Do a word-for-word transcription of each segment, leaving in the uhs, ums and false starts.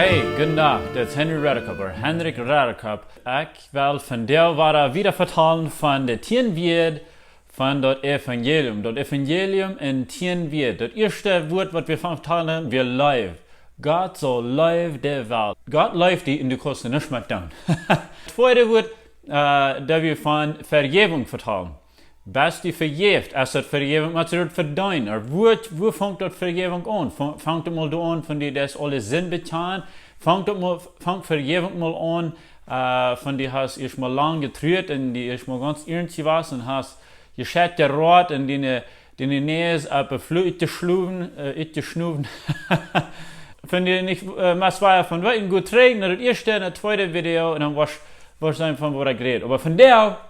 Hey, gooden Dach, dit es Henry Redekop, ooda Henrik Redekop. Ekj well vondoag wada wieda vetalen von de tieen Wieed von daut Evangelium. Daut Evangelium en tieen Wieed. Daut ieeschte Wuat, waut wie von vetalen, wia Leew. Gott soo leef de Welt. Gott leeft die un du kaust nuscht met doonen. Tweede Wuat, äh, daut wie von Vejäwunk vetalen. Best du vejäft, es daut Vejäwunk, waut du daut vedeenen? Ooda wua, wua fangt daut Vejäwunk aun? Fa-, fangt et mol doa aun, von die daut aule Sind bekjanen? Fangt et mol, fangt Vejäwunk mol aun, äh, von die hast ieescht mol lang jetruat un die ieescht mol gaunz iernst jewast un hast jescheit jeroat un diene, diene Näs opp de Flua utjeschlowen, äh, utjeschnowen. Von die nich, äh, mea wada von weeten goot trigj no daut ieeschte un daut tweede Video un dan woascht, woascht seenen von waut ekj räd. Oba vondoag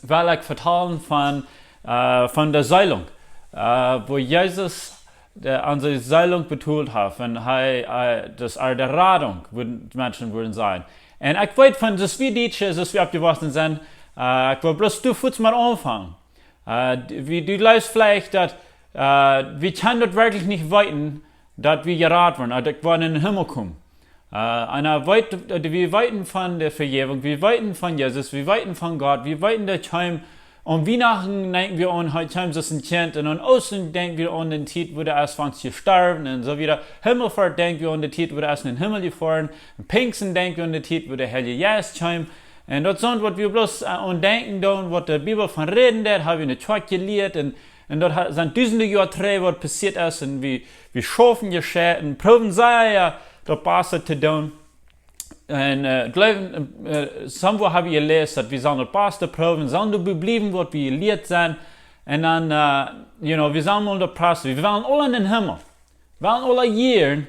well ekj vetalen von, äh, von de Seelunk, äh, wua Jesus de, aun siene Seelunk betolt haft. Un hee, äh, daut es de Radunk, wua de Menschen wudden sennen. Un ekj weet von, soo aus wie Dietsche, soo aus wie oppjewossen sent, äh, ekj well bloos du fuaz mau aunfangen. Äh, d-, wie, du jleefst veleicht daut, äh, wie kjennen daut werkjlich nich weeten, daut wie jerat woaren, daut wie en dän Himmel komen. Äh, un hee weet, äh, wie weeten von de Vejäwunk, wie weeten von Jesus, wie weeten von Gott, wie weeten daut hee, aun Wienachten denkj wie aun, hee kjemt aus een Kjint, un aun Oostren denkj wie aun de Tiet, wua hee es fa ons jestorwen, un soo wieda. Himmelfoat denkj wie aun de Tiet, wua hee es en dän Himmel jefoaren, un Pinjsten denkj wie aun de Tiet, wua de Heilje Jeist kjeem. Un daut es waut wie bloos, äh, aun denkjen doonen, waut de Bibel von räden deit, hab wie en de Kjoakj jelieet, un, un daut ha-, sent dusende Joa trigj, waut passieet es, un wie, wie schaufen jescheit un proowen sea, daut Baste to doonen. Un, äh, jleewen, äh, somewhere hab ekj jeläsen, daut wie sellen daut Baste proowen, sellen doabie bliewen, waut wie jelieet sent. Un dan, äh, you know, wie sellen mol daut passen. Wie wellen aula en dän Himmel. Wie wellen aula jieren,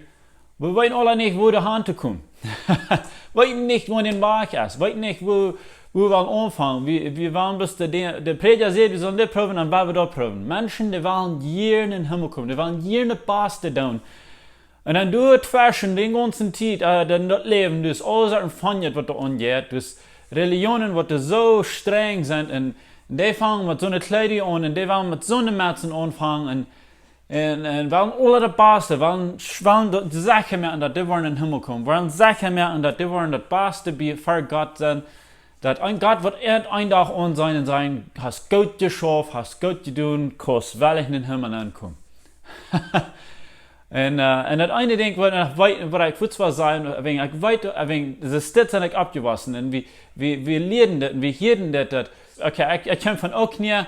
wie weeten aula nich, wua de Haunt to komen. Weeten nich, wua de Wajch es. Weeten nich, wua, wua wie wellen aunfangen. Wie, wie wellen bloos de, de, de Prädja sajcht, wie sellen dit proowen, dan woa wie daut proowen. Menschen, dee wellen jieren en dän Himmel komen. Dee wellen jieren daut Baste doonen. Un dan doa tweschen de gaunze Tiet, äh, dan daut Läwen, dus aules waut von je, waut doa aunjeit, dus Relijionen, waut doa soo strenj sent, un dee fangen met soone Kjleeda aun, un dee wellen met soone Metzen aunfangen, un, un, un wellen aula daut Baste, wellen, wellen daut secha moaken, daut dee woaren en dän Himmel komen, wellen secha moaken, daut dee woaren daut Baste bie, fa Gott sennen, daut een Gott woat een, een Dach aunseenen un sajen, hast goot jeschauft, hast goot jedonen, kaust wellich en dän Himmel aunkomen. Un, äh, un daut eene Dinkj, waut ekj weet, waut ekj fuaz well sajen, wäajen ekj weet, wäajen, daut es dit, sent ekj oppjewossen. Un wie, wie, wie lieeden dit, un wie hieeden dit, daut, okay, ekj, ekj kjeem von Ooltkolonie,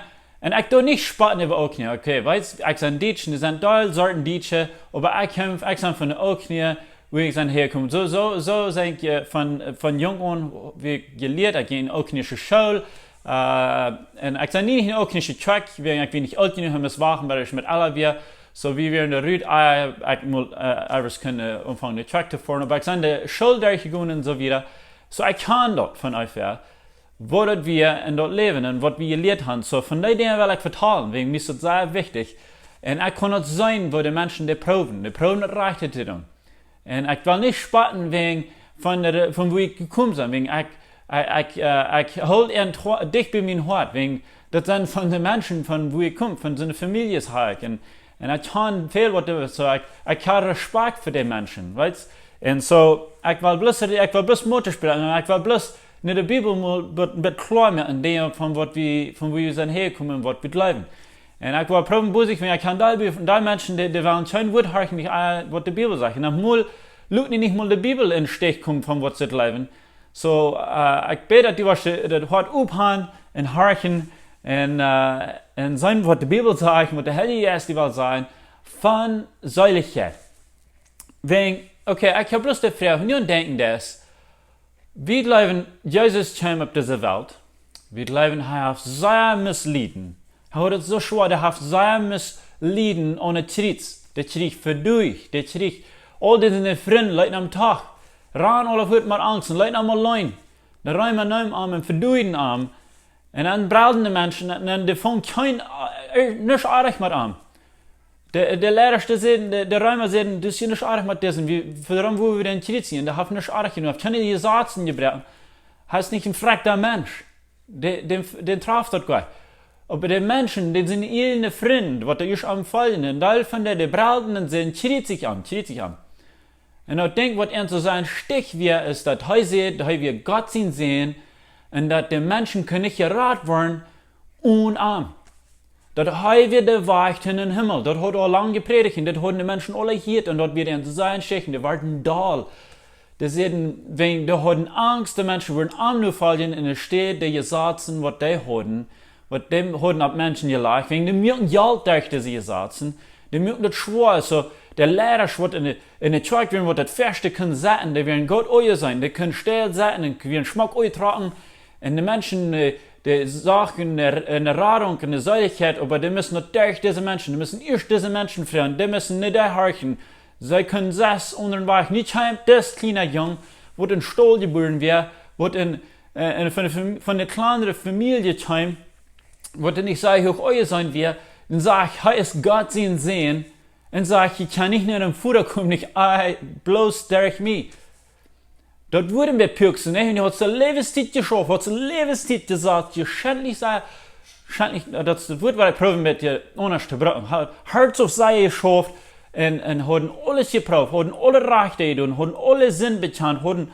un ekj doo nich spotten äwa Ooltkolonie, okay, weetst, ekj sie Dietsch, doa sent aul Sorten Dietsche, oba ekj kjeem, ekj sie von Ooltkolonie, wua ekj sie häajekomen. Soo, soo, soo sie ekj, äh, von, von jung aun, wie jelieet, ekj jinkj en ooltkolonische School, äh, un ekj sie nie en ooltkolonische Kjoakj, wäajen ekj wia nich oolt jenuach, om daut to moaken, oba ekj met aule wia, soo wie wieren doa rut, äh, ekj mol, äh, ieescht kunn, äh, aunfangen de Kjoakj to foaren, oba ekj sie de School derchjegonen un soo wieda. Soo ekj kjan daut von onjefäa, woo daut wia en daut Läwen un waut wie jelieet haben. Soo von dee Dinja well ekj vetalen, wäajen mie es daut sea wichtich. Un ekj kaun daut seenen, woo de Menschen dee proowen. Dee proowen daut rajchte to doonen. Un ekj well nich spotten wäajen von de, von wua ekj jekomen sie, wäajen ekj, ekj, ekj, äh, ekj hool an to-, dicht bie mien Hoat, wäajen daut sent von de Menschen von wua ekj kom, von soone Famieljes hab ekj. Un, un ekj kaun väl waut äwa, soo ekj, ekj hab Respekt fa dee Menschen, weetst? Un soo, ekj well bloos, ekj well bloos Moot spräakjen, un ekj well bloos no de Bibel mol, bät, bät kloa moaken, Dinja von waut wie, von wua wie sent häajekomen un waut wie jleewen. Un ekj well proowen, woo ekj, wäajen ekj kjan dee, dee Menschen, dee, dee wellen kjeen Wuat horchen, nich, äh, waut de Bibel sajcht. Un dan mol, lot nich mol de Bibel en dän Stich komen von waut see jleewen. Soo, äh, ekj bäd, daut du woascht daut Hoat opmoaken un horchen un, äh, un seenen, waut de Bibel sajcht, waut de Heilje Jeist die well sajen, von Seelichkjeit. Wäajen, okay, ekj hab bloos de Froag, nu denkjen daut, wie jleewen, Jesus kjeem opp dise Welt. Wie jleewen, hee haft sea must lieden. Hee haud et soo schwoa, hee haft sea must lieden aun daut Kjriez. Daut Kjriez veduach, daut Kjriez. Aul siene Frind leeten am doch. Randen aule fuat met Angst un leeten am auleen. De Reema neemen am un veduaden am. Un dan brelden de Menschen, un dan dee fungen kjeen, äh, nuscht oajch met am. De, de Leida säden, de, de Reema säden, daut es hia nuscht oajch met disen, wie, wuarom wellen wie dän Kjriez? Dee haft nuscht oajch jedonen, haft kjeene Jesazen jebroaken. Hee es nich een frakjta Mensch. Dee, dän, dän traft daut goa nich. Oba de Menschen, dee siene ieejne Frind, waut doa ieescht am foljen, un dee von dee, dee brelden un säden, kjriezich am, kjriezich am. Un daut Dinkj, waut am soo sea stich wia, es daut hee säd, hee wia Gott sien Sän, un daut de Menschen kunnen nich jerat woaren onen am. Daut hee wia de Wajch en dän Himmel. Daut haud hee aul lang jeprädicht, un daut hauden de Menschen aule jehieet, un daut wia am soo sea stich, un dee worden doll. Dee säden, wäajen dee hauden Angst, de Menschen wudden am nofoljen, enne Städ de Jesazen, waut dee hauden, waut dee hauden opp Menschen jelajcht, wäajen dee muaken Jelt derch dise Jesazen, dee muaken daut schwoa, soo, de Leidasch, waut enne, enne Kjoakj wieren, waut daut väaschte kunnen sitten, dee wieren goot aunjeseenen, dee kunnen stell sitten un wieren schmock aunjetrocken, un de Menschen, äh, dee sagen, äh, ne Radunk un ne Seelichkjeit, oba dee musten daut derch dise Menschen, dee musten ieescht dise Menschen froagen, dee musten nich derch horchen. See kunnen selfst unjawäajes nich heim, dis kjliena Jung, waut em Staul jebuaren wia, waut en, äh, en, von de Fam-, von de kjlandre Famielje kjeem, waut nich sea huach aunjeseenen wia, un sajcht, hee es Gott sien Sän, un sajcht, ekj kaun nich no dän Voda komen, nich, äh, bloos derch mie. Daut wudden wie puksen, nä? Un dee haud siene Läwenstiet jeschauft, haud siene Läwenstiet jesajcht, jeschentlich saj, schentlich, äh, daut es daut Wuat, waut ekj proow met die aundasch to brucken. Haud, haud soo sea jeschauft un, un hauden aules jeprooft, hauden aule Rajchte jedonen, hauden aule Sind bekjant, hauden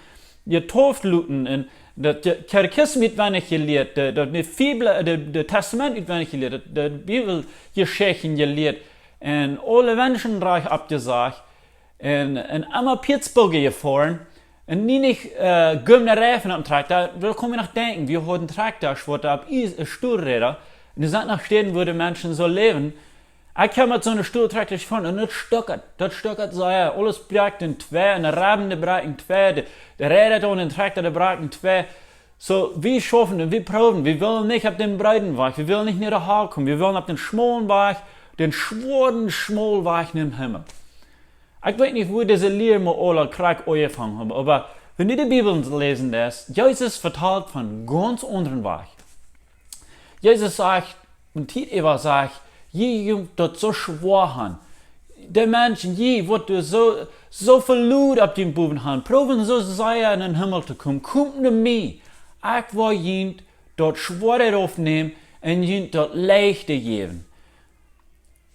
jedeept loten un daut de Katechismus utwendich jelieet, de, daut de Bibel, de, de Testament utwendich jelieet, daut de Bibeljeschichten jelieet un aule Menschen rajcht oppjesajcht. Un, un emma Pittsburgh jefoaren. Un nie nich, äh, gumne Reifen oppem Trakjta. Doa kaun ekj noch denkjen, wie hauden Trakjtasch, waut opp Ies, äh, Stoolräda. Un doa sent noch Städen, wua de Menschen soo läwen. Ekj kaum met soone Stooltrakjtasch jefoaren un daut stuckat. Daut stuckat soo, jo, aules brakjt en twee, un de Reifen, dee brakjten en twee, de, de Räda aun dän Trakjta, dee brakjten en twee. Soo, wie schaufen un wie proowen, wie wellen nich opp dän breeden Wajch, wie wellen nich no de Hal komen, wie wellen opp dän schmaulen Wajch, dän schwoaren, schmaulen Wajch nom Himmel. Ekj weet nich, woo dise Lia mol aul krakjt aunjefongen haft, oba wan du de Bibel läsen deist, Jesus vetalt von gaunz aundren Wajch. Jesus sajcht, un Tiet äwa sajcht, jie, jie daut soo schwoa han. De Menschen, jie, waut doa soo, soo väl Lood opp dän Bowen han, proowen soo sea en dän Himmel to komen, komt no mie. Ekj woa junt daut Schwoare aufnämen un junt daut Leichte jäwen.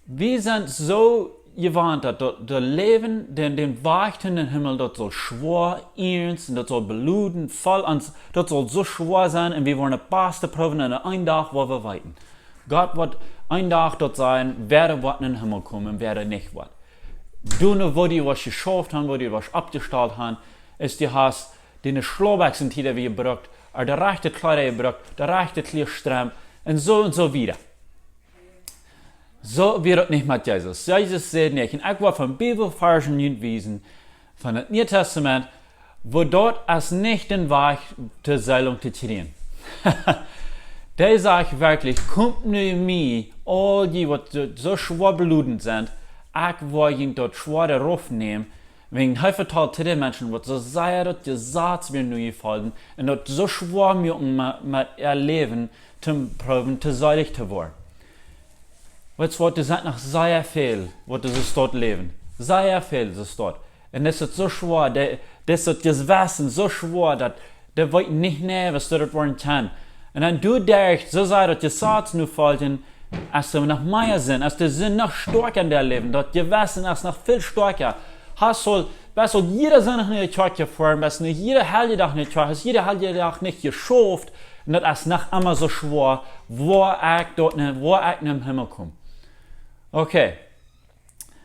Wie sent soo jewant, daut, daut, daut Läwen, dän, dän Wajch en dän Himmel, daut saul schwoa, ernst, un daut saul beloden, voll aun, daut saul soo schwoa sennen, un wie woaren daut baste proowen, un een Dach woa wie weeten. Gott woat een Dach daut sajen, wäa woat en dän Himmel komen, wäa nich woat. Doo no, woo du waut jeschauft han, woo du waut oppjestalt han, es du hast dee Schlaubbekjsen, dee wie jebrukt, ooda de rajchte Kjleeda jebrukt, de rajchte Kjleedstremp, un soo un soo wieda. Soo wia daut nich met Jesus. Jesus säd nich, un ekj woa von Bibelvarschen junt wiesen, von daut Niee Testament, woo daut es nich dän Wajch, de Seelunk to kjrieen. Dee sajcht werkjlich, komt no mie, aul jie, waut soo, soo schwoa beloden sent, ekj woa junt daut Schwoare raufnämen, wäajen hee vetalt to de Menschen, waut soo sea daut Jesaz wia nojefoljen, un daut soo schwoa muaken met, met äa Läwen, to proowen, to seelich to woaren. Weetst waut, doa sent noch sea väl, waut soo stoakj läwen. Sea väl soo stoakj. Un daut es soo schwoa, dee, daut es daut Jewessen soo schwoa, daut dee weeten nich mea, waut see daut woaren kjennen. Un dan doaderch, soo sea daut Jesaz nofoljen, aus see noch mea sent, aus de Sind noch stoakja en äa Läwen, daut Jewessen es noch väl stoakja. Hast aul, best aul jieda Sindach no de Kjoakj jefoaren, best no jieda Heljedach no de Kjoakj, hast jieda Heljedach nich jeschauft, un daut es noch emma soo schwoa, woo ekj daut, woo ekj nom Himmel kom. Okay.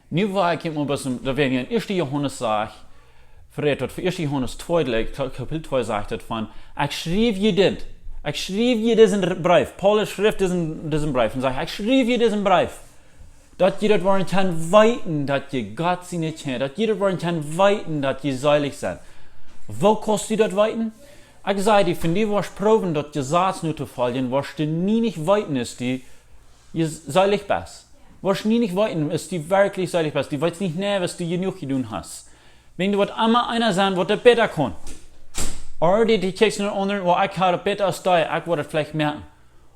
Nu woa ekj mol waut, daut wie en ieeschte Johanes sajcht, veleicht daut ieeschte Johanes twee, like, Ka-, Kapitel twee sajcht daut von, ekj schriew junt dit, ekj schriew junt disen R-, Breef, Paulus schrift disen, disen Breef un sajcht, ekj schriew junt disen Breef, daut jie daut woaren kjennen weeten, daut jie Gott siene Kjinja, daut jie daut woaren kjennen weeten, daut jie seelich sent. Woo kaust du daut weeten? Ekj saj die, wan du woascht proowen daut Jesaz notofoljen, woascht du nie nich weeten, aus du je-, seelich best. Woascht nie nich weeten, aus du werkjlich seelich best. Du weetst nich, nä, waut du jenuach jedonen hast. Wan du waut emma eena sennen, waut daut bäta kaun. Ooda du, du kjikjst no aundre, well, ekj ha daut bäta aus dee, ekj woa daut veleicht moaken.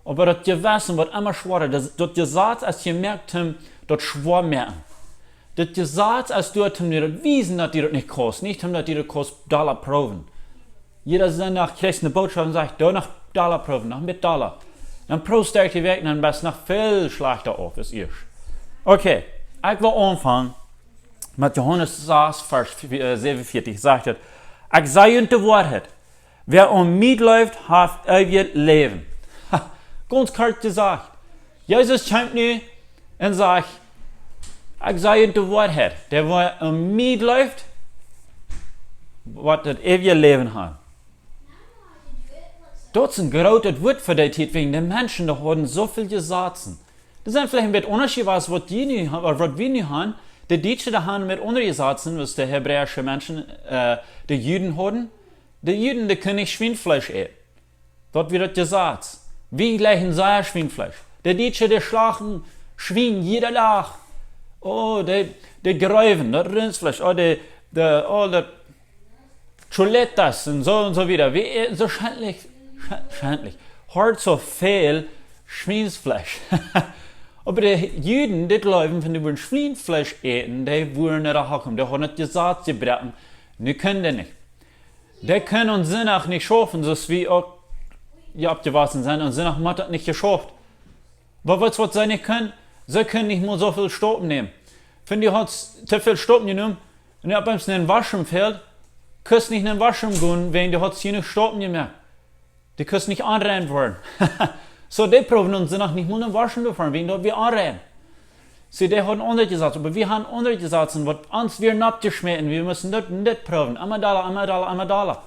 Oba daut Jewessen woat emma schwoara. Daut, daut Jesaz es jemoakt om daut schwoa moaken. Daut Jesaz es doa om die daut wiesen, daut du daut nich kaust. Nich om daut du daut kaust dolla proowen. Jieda Sindach kjrichst ne Bootschoft un sajcht, doo noch dolla proowen, noch een bät dolla. Dan proowst du de Wäakj, dan best noch väl schlajchta auf aus ieescht. Okay, ekj well aunfangen. Met Johanes sas, Varsch säwenunvieetich sajcht et: "Ekj saj junt de Woarheit. Wäa aun mie jleeft, haft eewjet Läwen." Ha, gaunz kort jesajcht. Jesus kjemt nu un sajcht: "Ekj saj junt de Woarheit. Dee, wäa aun mie jleeft, woat daut eewje Läwen haben." Daut es een grootet Wort fa dee Tiet, wäajen de Menschen, dee hauden soo väl Jesazen. Dee sent veleicht een bät aundasch aus waut jie nu ha-, ooda waut wie nu haben. De Dietsche, dee haben met aundre Jesazen, waut de hebräische Menschen, äh, de Juden hauden. De Juden, dee kunnen nich Schwienfleesch äten. Daut wia daut Jesaz. Wie jleichen sea Schwienfleesch. De Dietsche, dee schlachten Schwien jieda Dach. Oh, dee, dee Gräwen, daut Rintsfleesch, oh, dee, dee, oh, daut Chuletas un soo un soo wieda. Wie äten soo schentlich, sche-, schentlich, hart soo väl Schwienfleesch. Oba de Juden, dee jleewen, wan dee wudden Schwienfleesch äten, dee wudden no de Hal komen. Dee hauden daut Jesaz jebroaken. Nu kunnen dee nich. Dee kunnen aum Sindach nich schaufen, soo aus wie uk oppjewossen sent. Aum Sindach mott daut nich jeschauft. Oba weetst waut see nich kunnen? See kunnen nich mol soo väl Stopen nämen. Wan du hast too väl Stopen jenomen un opp eemol een Waschrum fält, kaust nich no een Waschrum gonen, wan du hast jenuach Stopen jemoakt. Du kaust nich onrein woaren. Soo, dee proowden aum Sindach nich mol no een Waschrum to foaren, wan daut wia onrein. See, dee hauden aundre Jesazen, oba wie haben aundre Jesazen, waut ons wia noppjeschmäten. Wie musten daut, daut proowen. Emma dolla, emma dolla, emma dolla.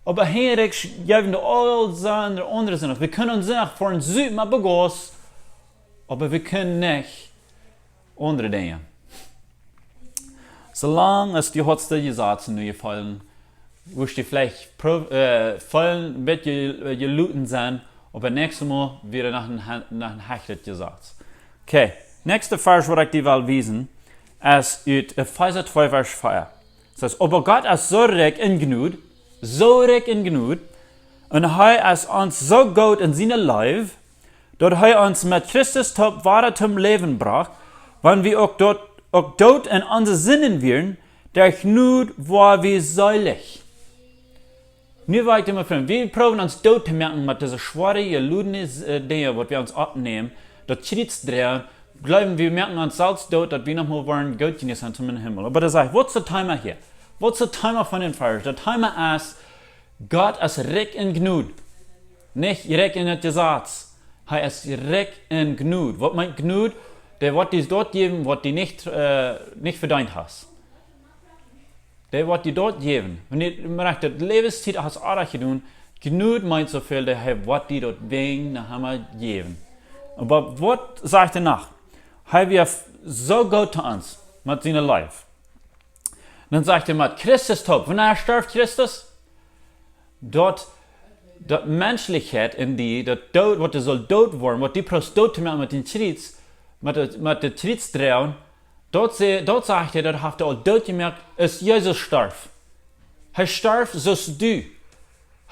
Oba hia jeewen dee aul Sindach, aundre Sindach. Wie kunnen aum Sindach foaren, soo mau begaussen, oba wie kunnen nich aundre Dinja. Soo lang aus du hast dee Jesazen nu jefelt, woascht du veleicht pro-, äh, feelen, een bät je-, äh, jeloten sennen, oba daut näakjste Mol wada no een he-, no een hechtet Jesaz. Okay, näakjste Varsch, waut ekj die well wiesen, es ut Efeesa twee, Varsch vea. Daut sajcht: "Oba Gott es soo rikj en Jnod, soo rikj en Jnod, un hee es ons soo goot en siene Leew, daut hee ons met Christus toop wada toom Läwen brocht, wan wie uk doot, uk doot en onse Sinden wieren, derch Jnod woa wie seelich." Nu woa ekj emma froagen, wie proowen ons doot to moaken met dise schwoare, jelodne, äh, Dinja, waut wie ons oppnämen, daut Kjriez droagen, jleewen, wie moaken ons selfst doot, daut wie noch mol woaren goot jenuach sennen toom em Himmel. Oba daut sajcht, waut es daut Thema hia? Waut es daut Thema von dän Varsch? Daut Thema es, Gott es rikj en Jnod. Nich rikj en daut Jesaz. Hee es rikj en Jnod. Waut meent Jnod? Dee woat die daut jäwen, waut du nich, äh, nich vedeent hast. Dee woat die daut jäwen. Wan du, wan du de Läwenstiet hast oajch jedonen, Jnod meent soo väl, daut hee woat die daut wäajen noch emma jäwen. Oba waut sajcht hee noch? Hee wia f-, soo goot to ons, met siene Leew. Dan sajcht hee, met Christus toop. Wanea storf Christus? Daut, daut Menschlichkjeit en die, daut doot, waut du sust doot woaren, waut du proowst doot to moaken met dän Kjriez, met daut, met daut Kjriez droagen, daut see, daut sajcht hee, daut haft hee aul doot jemoakt, aus Jesus storf. Hee storf soo aus du.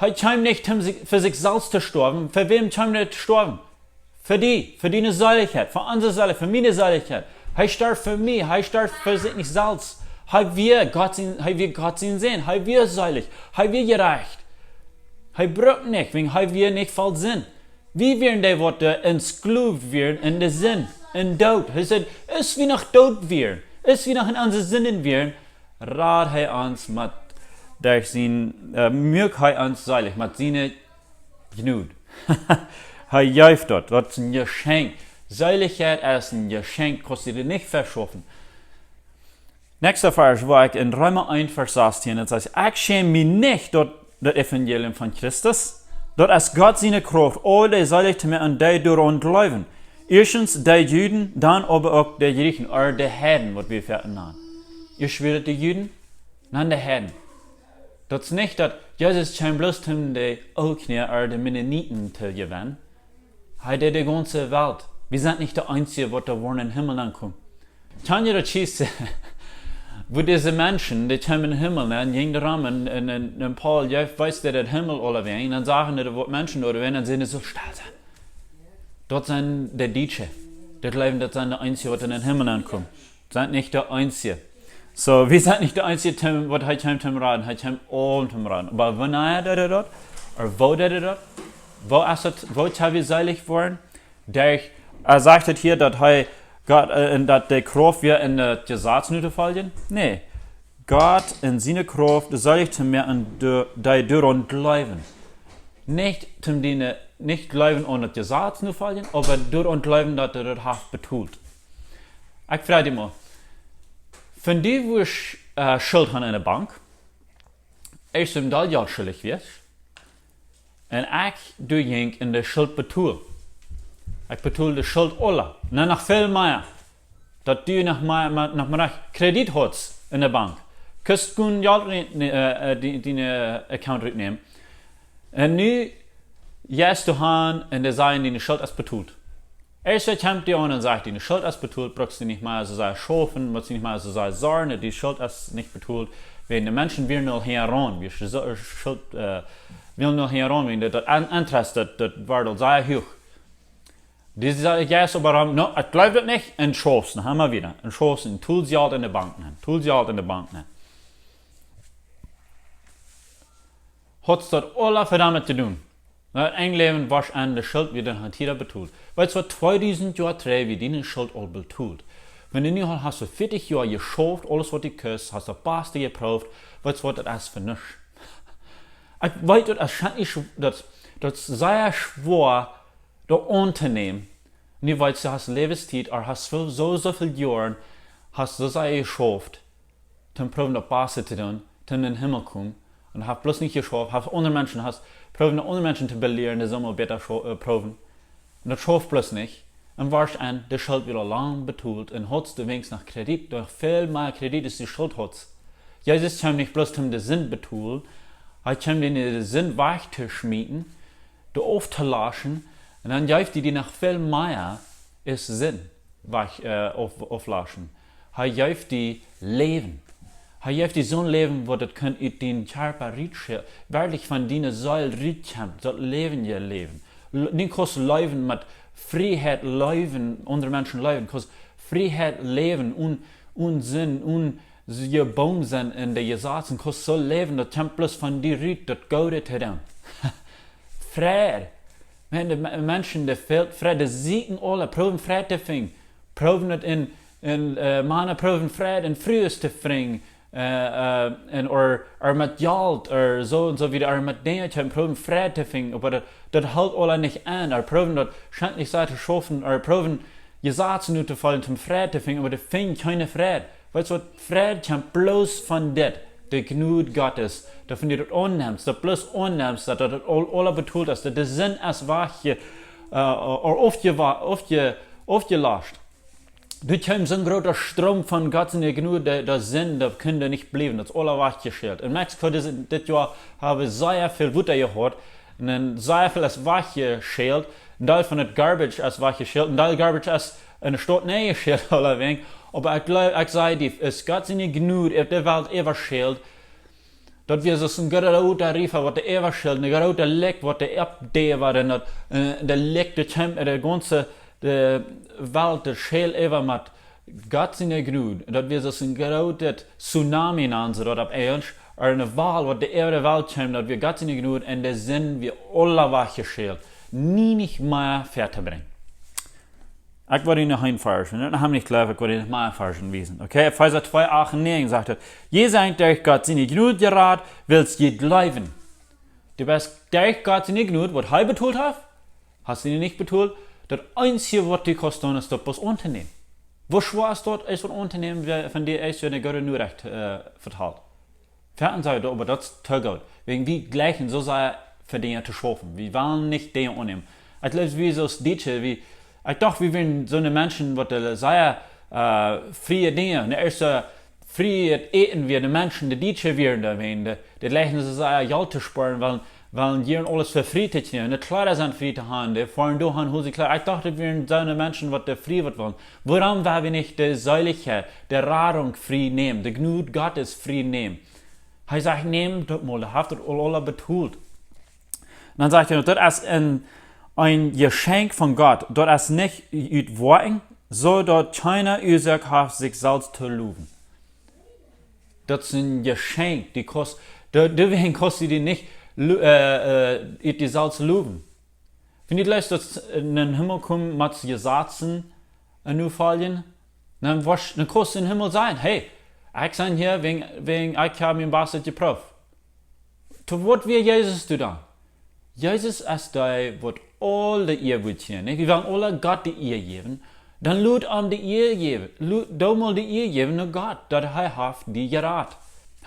Hee kjeem nich om sikj, fa sikj selfst to stoawen. Fa wäm kjeem hee to stoawen? Fa die, fa diene Seelichkjeit, fa onse Seelichkjeit, fa miene Seelichkjeit. Hee storf fa mie, hee storf fa sikj nich selfst. Hee wia Gott sien, hee wia Gott sien Sän, hee wia seelich, hee wia jerajcht. Hee bruckt nich, wäajen hee wia nich voll Sind. Wie wieren dee, waut, äh, ensklaft wieren en de Sind, en Doot. Hee säd, aus wie noch doot wieren, aus wie noch en onse Sinden wieren, rad hee ons met, derch sien, äh, muak hee ons seelich, met siene Jnod. Hee jeef daut, daut es een Jeschenkj. Seelichkjeit es een Jeschenkj, kaust du die nich veschaufen. Näakjsta Varsch, wua ekj en Reema eent, Varsch sastieen, daut sajcht: "Ekj schäm mie nich daut, daut Evangelium von Christus. Daut es Gott siene Krauft, aul dee seelich to moaken, dee doaraun jleewen. Ieeschtens dee Juden, dan oba uk dee Jrieechen, ooda dee Heiden, waut wie venennen. Ieescht wieren daut dee Juden, dan dee Heiden." Daut es nich daut Jesus kjeem bloos om dee Ooltkolonia ooda dee Mennoniten to jewennen. Hee deed de gaunze Welt. Wie sent nich de eensje, waut doa woaren em Himmel aunkomen. Kjan jie daut seenen, woo dise Menschen, dee kjeemen em Himmel aun, jinjen doa rom un, un, un, un Paul, jie weeten, daut de Himmel aul wia. Un dan sagen dee, waut Menschen doa wieren, un säden soo: "Stell sennen. Daut sent de Dietsche. Daut jleewen, daut sent de eensje, waut em Himmel aunkomen." Sent nich de eensje. Soo, wie sent nich de eensje, waut hee kjeem to raden. Hee kjeem aule to raden. Oba wanea deed hee daut? Ooda woo deed hee daut? Woo es et, woo kjenn wie seelich woaren? Derch, hee sajcht et hia, daut hee, Gott, äh, un daut de Krauft wia en daut Jesaz nu to foljen? Nä. Gott en siene Krauft, dee saul ekj to mea un de, dee doaraun jleewen. Nich to diene, nich jleewen aun daut Jesaz nu foljen, oba doaraun jleewen daut hee daut haft betolt. Ekj froag die mol. Wan du wurscht, äh, Schult han en de Bank, es een Deel Jelt schuldich wia, un ekj, du jinkj en de Schult betolen. Ekj betolde de Schult aula. Un dan noch väl mea. Daut du noch mea, mea, noch mea Kredit hast en de Bank. Kaust du Jelt rut, äh, äh, die, die, äh, Account rutnämen. Un nu jeist du han un dee sajen, diene Schult es betolt. Ieescht kjemt dee aun un sajcht, diene Schult es betolt, brukst du nich mea soo sea schaufen, motst du nich mea soo sea sorjen, diene Schult es nich betolt, wiels de Menschen wieren aul hia aun, wie scho-, Schult, äh, wieren aul hia aun, wiels daut, daut an-, Interest, daut, daut wort aul sea huach. Dee sajcht, jeist oba rom, no, ekj jleew daut nich, un schaufst, dan ha wie wada, un schaufst, un tolst Jelt en de Bank nenn, tolst Jelt en de Bank nenn. Hast daut aula fa doamet to doonen. Daut een Läwen wia en de Schult, wia dan haft hee daut betolt. Weetst waut, tweedusent Joa trigj wia diene Schult aul betolt. Wan du nu aul hast fa vieetich Joa jeschauft, aules waut du kaust, hast daut baste jeprooft, weetst waut, daut es fa nuscht. Ekj weet, daut es schrakjlich schw-, daut, daut es sea schwoa, daut auntonämen. Nu weetst du, hast Läwenstiet, ooda hast soo, soo, soo väl Joaren, hast soo sea jeschauft, toom proowen daut baste to doonen, toom en dän Himmel komen. Un hast bloos nich jeschauft, hast aundre Menschen, hast proowen aundre Menschen to belieren, dee sellen bäta schau-, äh, proowen. Un daut schauft bloos nich. Un woascht en, de Schult wia aul lang betolt, un hast du weens noch Kredit, noch väl mea Kredit aus du Schult hast. Jesus kjeem nich bloos om de Sind betolen, hee kjeem die de Sind wajchtoschmieten, dee auftoläschen, un dan jeef hee die noch väl mea aus Sind wajch, äh, auf, aufläschen. Hee jeef die Läwen. Hee jeef die soon Läwen, waut daut kaun ut dien Kjarpa rutschä-, werkjlich von diene Seel rutkjemt, daut läwendje Läwen. L-, nich bloos läwen, met Frieheit läwen, aundre Menschen läwen, bloos Frieheit läwen, un, un Sind, un s-, jebungen sennen en de Jesazen, bloos soo läwen, daut kjemt bloos von die rut, daut Goode to doonen. Fräd. Maun, de Me-, Menschen, dee fält Fräd, dee sieekjen aule, proowen Fräd to finjen. Proowen daut en, en, äh, Mana proowen Fräd en Frues to brinjen, äh, äh, en, ooda, ooda met Jelt, ooda soo un soo wieda, ooda met Dinja to proowen Fräd to finjen. Oba daut, daut helt aula nich aun. Ooda proowen daut schrakjlich sea to schaufen, ooda proowen Jesazen nu to foljen, om Fräd to finjen, oba dee finjen kjeene Fräd. Weetst waut, Fräd kjemt bloos von dit, de Jnod Gottes, daut wan du daut aunnemst, daut bloos aunnemst, daut daut aul, aula betolt es, daut de Sind es wajch, äh, ooda aufjewa-, aufje-, aufjeläscht. Doa kjeem soon groota Stroom von Gott siene Jnod, daut, daut Sind, daut kunn nich bliewen, daut es aula wajchjeschält. En Mexiko dit, dit Joa hab wie sea väl Wota jehaut, un dan sea väl es wajchjeschält, een Deel von daut Garbage es wajchjeschält, een Deel Garbage es en de Staut nenjeschält, aulawäajen. Oba ekj jleew, ekj saj die, es Gott siene Jnod opp de Welt äwaschält, daut wia soo aus een groota Riefa, waut doa äwaschält, een groota Läck, waut doa oppdäwad, un daut, äh, de Läck, dee kjeem, de gaunze, de Welt, dee schält äwa met Gott siene Jnod. Daut wia soo aus een grootet Tsunami, nanen see daut opp Enjelsch, ooda eene Wal, waut doa äwa de Welt kjeem, daut wia Gott siene Jnod, un de Sind wia aula wajchjeschält. Nie nich mea väatobrinjen. Ekj woa die noch een Varsch, un dan hab ekj nich jleew, ekj woa die noch mea Varschen wiesen. Okay, Efeesa twee, acht un näajen sajcht et, jie sent derch Gott siene Jnod jerat, wiels jie jleewen. Du best derch Gott siene Jnod, waut hee betolt haft, hast du nich betolt, daut eensje waut die kost dan es daut bloos auntonämen. Woo schwoa es daut, es waut auntonämen, wan, wan die eena eene goode Norecht, äh, vetalt? Veleicht saj wie, oba daut es too goot. Wäajen wie jlikjen soo sea fa Dinja to schaufen. Wie wellen nich Dinja aunnämen. Ekj jleew, wie soo aus Dietsche, wie, ekj docht, wie wieren soone Menschen, waut de sea, äh, frie Dinja, de ieeschte frie Äten wia, de Menschen, de Dietsche wieren doa, wäajen dee, dee jlikjen soo sea Jelt to spoaren, wiels, wiels hia aules fa frie to kjrieen. De Kjleeda sent frie to haben, dee foaren doa han, wua see Kjleeda. Ekj docht, daut wieren soone Menschen, waut de frie waut wellen. Wuarom woa wie nich de Seelichkjeit, de Radunk frie nämen, de Jnod Gottes frie nämen? Hee sajcht, nemm daut mol, dee haft et aul, aula betolt. Un dan sajcht hee, daut es een, een Jeschenkj von Gott, daut es nich ut Woakjen, soo daut kjeena Uasoak haft, sikj selfst to lowen. Daut es een Jeschenkj, dee kost, dee, dee wäajen kost du die nich lo-, äh, äh, ut die selfst lowen. Wan du jleefst, daut en dän Himmel komen met Jesazen, un nu foljen, dan woascht, dan kaust du em Himmel sennen. Hey, ekj sie hia wäajen, wäajen ekj hab mien Bastet jeprooft. To waut wia Jesus du dan? Jesus es dee, waut aul de Ea woat kjrieen, nich? Wie wellen aule Gott de Ea jäwen. Dan lot am de Ea jäwen. Lot, doo mol de Ea jäwen no Gott, daut hee haft die jerat.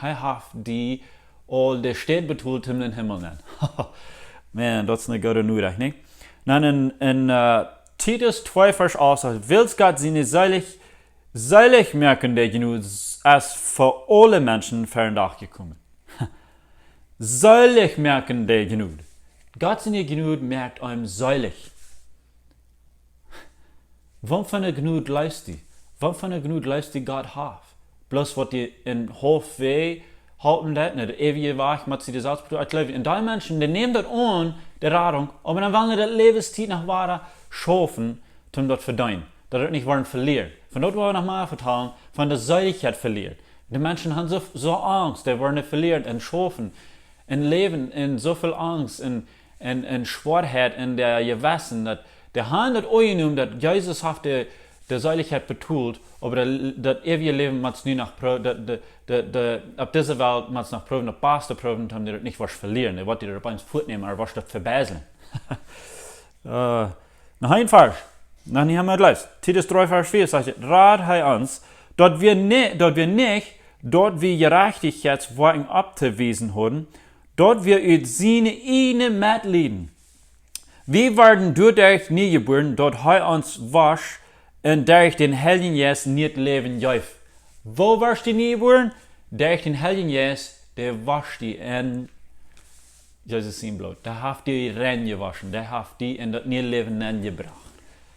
Hee haft die aul de Städ betolt em Himmel nenn. Man, daut es eene goode Norecht, nich? Dan en, en äh, Titus twee Varsch acht sajcht: Wiels Gott siene seelich, seelich moakende Jnod es fa aule Menschen ver dän Dach jekomen. Seelich moakende Jnod. Gott siene Jnod moakt eenem seelich. Waut fa eene Jnod leefst du? Waut fa eene Jnod leefst du Gott haft? Bloos waut die em Hoff wee halpen deit, nä, de eewje Wajch, met sie de Satz, ekj jleew, un dee Menschen, dee nämen daut aun, de Radunk, oba dan wellen see daut Läwenstiet noch wieda schaufen, om daut to vedeenen. Daut see daut nich woaren velieren. Von daut woa wie noch mol vetalen, von de Seelichkjeit velieren. De Menschen haben soo, soo Angst, dee woaren velieren un schaufen, un läwen en soo väl Angst, un, un, un Schwoaheit en äa Jewessen, daut dee haben daut aunjenomen, daut Jesus haft de, de Seelichkjeit betolt, oba daut, daut eewje Läwen motst nu noch pro-, daut, daut, daut, daut, opp dise Welt motst noch proowen, daut Baste proowen, om die daut nich woascht velieren. Dee woat die daut opp eemol wajchnämen, ooda woascht daut vebieslen. Äh, noch een Varsch. Noch nich emol jeleest. Titus dree Varsch vea sajcht: Rad hee ons, daut wie ni-, daut wie nich, daut wie Jerajchtichkjeitswoakjen auftowiesen hauden, daut wie ut siene ieejne Metlieden. Wie worden doaderch nie jebuaren, daut hee ons wosch un derch dän Heiljen Jeist nie Läwen jeef. Woo woascht du nie jebuaren? Derch dän Heiljen Jeist, dee wosch die en Jesus sien Bloot. Dee haft die rein jewoschen. Dee haft die en daut niee Läwen nenjebrocht.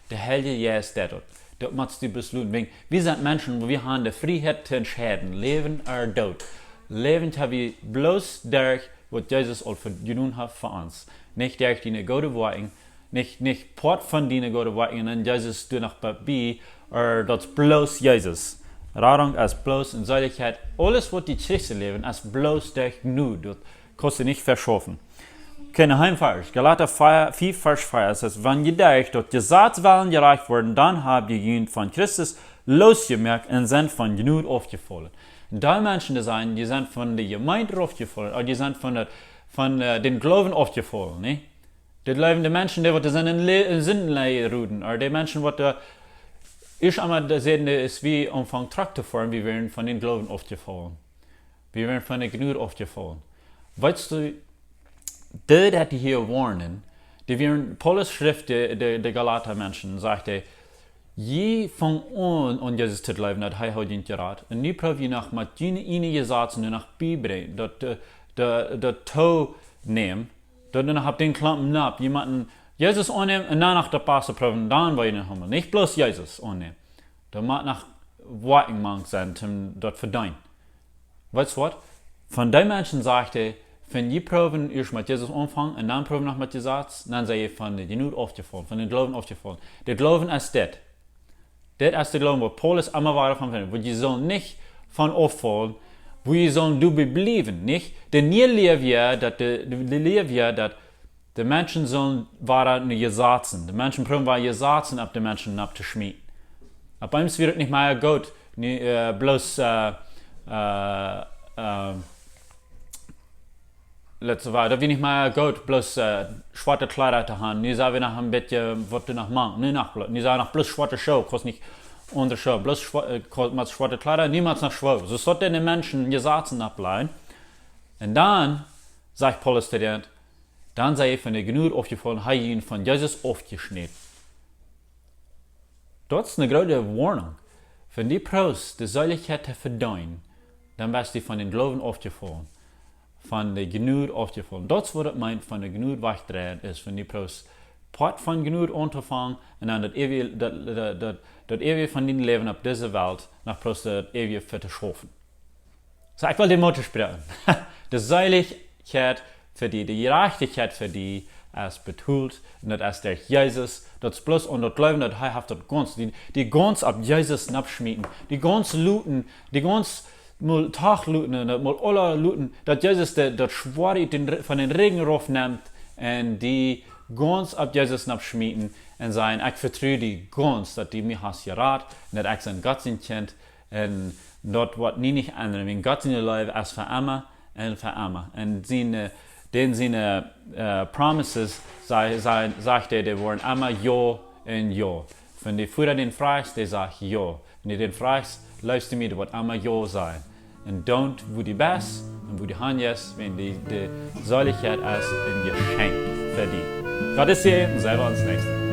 De Heilje Jeist deit daut. Daut motst du besloten. Wäajen, wie sent Menschen, wua wie haben de Frieheit to entscheiden. Läwen ooda Doot. Läwen haben wie bloos derch waut Jesus aul jedonen haft fa ons. Nich derch diene goode Woakjen, nich, nich Poat von diene goode Woakjen, un Jesus doa noch bie, ooda daut es bloos Jesus. Radunk es bloos en Seelichkjeit. Aules waut du kjrichst em Läwen es bloos derch Jnod. Daut kaust du nich veschaufen. Okay, noch een Varsch. Galata vea, vea Varsch vea, et sajcht: Wan jie derch daut Jesaz wellen jerajcht woaren, dan hab jie junt von Christus losjemoakt un sent von Jnod aufjefollen. Un dee Menschen, dee sajen, jie sent von de Jemeent aufjefollen, ooda jie sent von de, von, äh, dän Gloowen aufjefollen, nä? Dee jleewen, de Menschen, dee waut sent en Le-, en Sinden jeroden, ooda dee Menschen, waut, äh, ieescht emol dee säden, dee es wie aunfangen Truck to foaren, wie wieren von dän Gloowen aufjefollen. Wie wieren von de Jnod aufjefollen. Weetst du, dee, daut dee hia woarnen, dee wieren, Paulus schrift de, de, de Galata Menschen, sajcht hee: Jie fungen aun, aun Jesus to jleewen, daut hee haud junt jerat. Un nu proow jie noch met june ieejne Jesazen nu noch biebrinjen, daut, äh, daut, daut to nämen, daut jie noch opp dän Klompen nopp, jie motten Jesus aunnämen un dan noch daut Baste proowen, dan woa jie em Himmel. Nich bloos Jesus aunnämen. Doa mott noch Woakjen mank sennen, om daut to vedeenen. Weetst du waut? Von dee Menschen sajcht hee, wan jie proowen ieescht met Jesus aunfangen un dan proowen noch met Jesaz, dan sie jie von de Jnod aufjefollen, von dän Gloowen aufjefollen. De Gloowen es dit. Dit es de Gloowen, wua Paulus emma wada von finjt. Wua jie sellen nich von auffaulen, wua jie sellen doabie bliewen, nich? De niee Läwen, daut de, de, de Läwen, daut de Menschen sellen wada nu Jesazen. De Menschen proowen wada Jesazen opp de Menschen auftoschmieten. Opp eemol wia et nich mea goot, nu, äh, bloos, äh, äh, äh, let's say, daut wia nich mea goot, bloos, äh, schwoate Kjleeda to haben. Nu sent wie noch een bät, waut du noch machst. Nu noch blo-, nu sent noch bloos schwoate Schoh, kaust nich aundre Schoh. Bloos schwa-, äh, kaust, motst schwoate Kjleeda, nu motst noch Schoh. Soo sent de Menschen Jesazen oppläajen. Un dan, sajcht Paulus to dän, dan sie jie von de Jnod aufjefollen, hee junt von Jesus aufjeschnäden. Daut es eene groote Woarnunk. Wan du proowst de Seelichkjeit to vedeenen, dan best du von dän Gloowen aufjefollen, von de Jnod aufjefollen. Daut es waut et meent, von de Jnod wajchdreien es, wan du proowst Poat von Jnod auntofangen un dan daut eewje, daut, daut, daut, daut eewje von dien Läwen opp dise Welt, no proowst daut eewje fa to schaufen. Soo, ekj well die Moot toospräakjen. De Seelichkjeit fa die, de Jerajchtichkjeit fa die es betolt, un daut es derch Jesus. Daut es bloos aun daut jleewen, daut hee haft daut gaunz, die, die gaunz opp Jesus noppschmieten, die gaunz loten, die gaunz mol toch loten, un daut mol aula loten, daut Jesus de, daut Schwoare ut dän Ri-, von dän Rigjen rauf nemt un die gaunz opp Jesus nopp schmieten un sajen: "Ekj vetru die gaunz, daut du mie hast jerat un daut ekj sie Gott sien Kjint." Un daut woat nie nich endren, wiels Gott siene Leew es fa emma un fa emma. Un siene, dän siene, äh, promises, sa-, sa-, sajcht hee, dee woaren emma jo un jo. Wan dee Voda dän frajcht, dee sajcht jo. Wan dee dän frajcht: "Leefst du mie?", dee woat emma jo sajen. Un doont, wua du best un wua du han jeist, wiels dee, de Seelichkjeit es een Jeschenkj fa die. Gott sie met die un seenen wie ons näakjstet Mol.